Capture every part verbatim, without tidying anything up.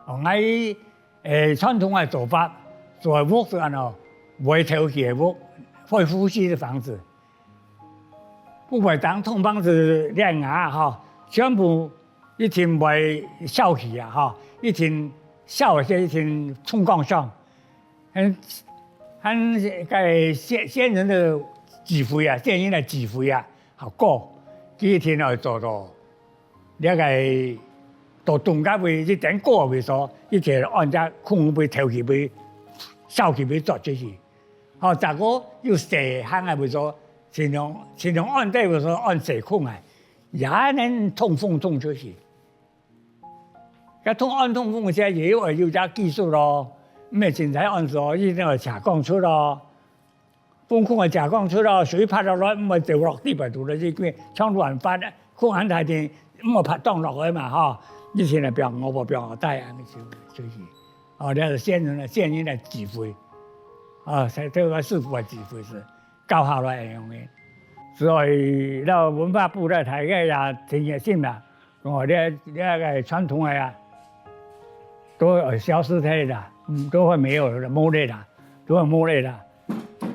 哦，𠊎，誒，傳統个做法，做个屋係恁樣，會透氣个屋，會呼吸个房子。不會當通風係這个啊，吼，全部一定會燒氣啊，吼，一定燒个時一定衝光上。 還，還該先，先人个智慧啊，先人个智慧啊，較高，佢一定愛做到這个到中間位，一點高个位所，一定按這空位、透氣位、燒氣位做出去。吼，再過有細項个位所，盡量，盡量按低位所，按細空个，也能通風通出去。 該通，安通風个時也有，有隻技術咯，毋係凊彩安做，一定愛斜管出咯。風孔愛斜管出咯，水拍落來，毋會走落地板肚了，就變像亂發个，空安大定，毋會拍擋落去嘛，吼。以前个表，我無表帶啊，就，就是，哦，這係先人个，先人个智慧，啊，這，這个師傅个智慧係 教下來恁樣个。所以，摎文化部个大家也真熱心啦，哦，這，這个傳統个啊，都會消失忒啦，嗯，都會沒有了，無了啦，都會無了啦。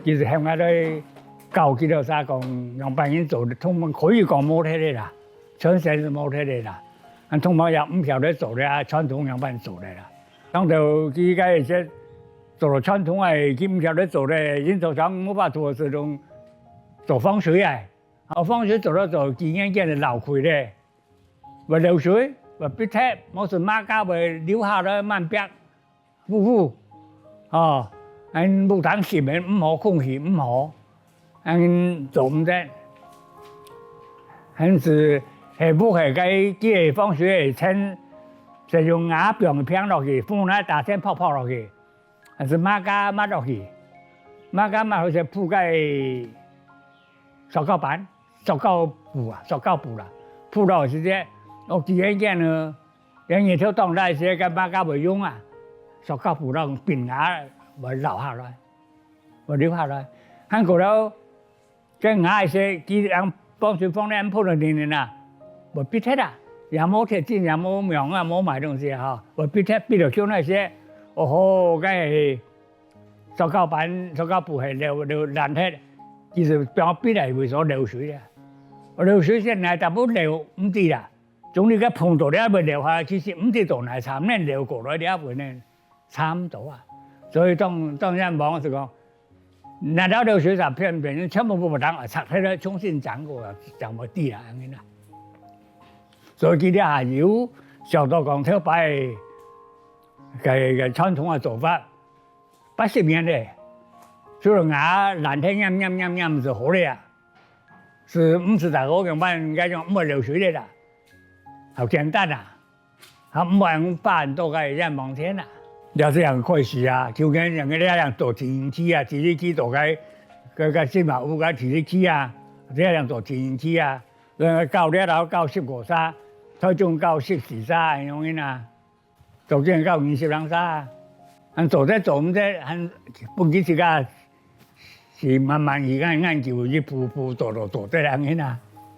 其實現在都教幾多儕講，樣般人做，通通可以講無忒个啦，全省係無忒个啦。啊，通通也毋曉得做了啊，傳統樣般做了啦。 當頭佢个一些做傳統个，佢毋曉得做咧，因做像木板土个時陣做風水个，啊，風水做了做，幾年間就漏氣咧，會漏水，會必忒，無係馬家會流下來，慢壁，呼呼，吼，恁木當心个，毋好，空氣毋好。 恁做毋得。還係，係屋下个，佢个風水个，先，先用瓦放平落去，風來打先泡泡落去，還係馬家抹落去，馬家抹好勢鋪个塑膠板、塑膠布啊，塑膠布啦，鋪落去直接，哦，幾年間呢，連日頭當大時，該馬家會溶啊，塑膠布讓冰啊，會流下來，會流下來。還過了， 該瓦个時，佢人放水放咧，鋪了年年啊，會必忒啊，也無鐵筋，也無網啊，無買東西啊，吼，會必忒，必到久那時，哦吼，該係塑膠板、塑膠布係流，流爛忒，其實變必來為所流水啊。流水先來，但不流毋知啦，總之該碰到了會流下，其實毋知到哪差，恁流過來了會呢。 差毋多啊。所以當，當然講係講，那條流水線片，變成全部無人啊，拆開來重新整過啊，整無底啊，恁樣啊。所以佢這下有想到講頭擺个，个傳統个做法，八十年咧，所以瓦爛忒黏黏黏黏就好咧啊。係毋係大家講般，該種毋會流水咧啦，好簡單啊。 啊，毋會用搬到該眼望天啊。這係恁開始啊，舊年人个這樣做天然氣啊，天然氣做該，該，該新馬屋該天然氣啊，這樣做天然氣啊，呃，搞這摎搞十五儕，台中搞十四儕恁樣啊，做緊搞二十零儕啊，還做得做毋得，還分佢自家 係慢慢去研，研究一步步做做做得恁樣啊。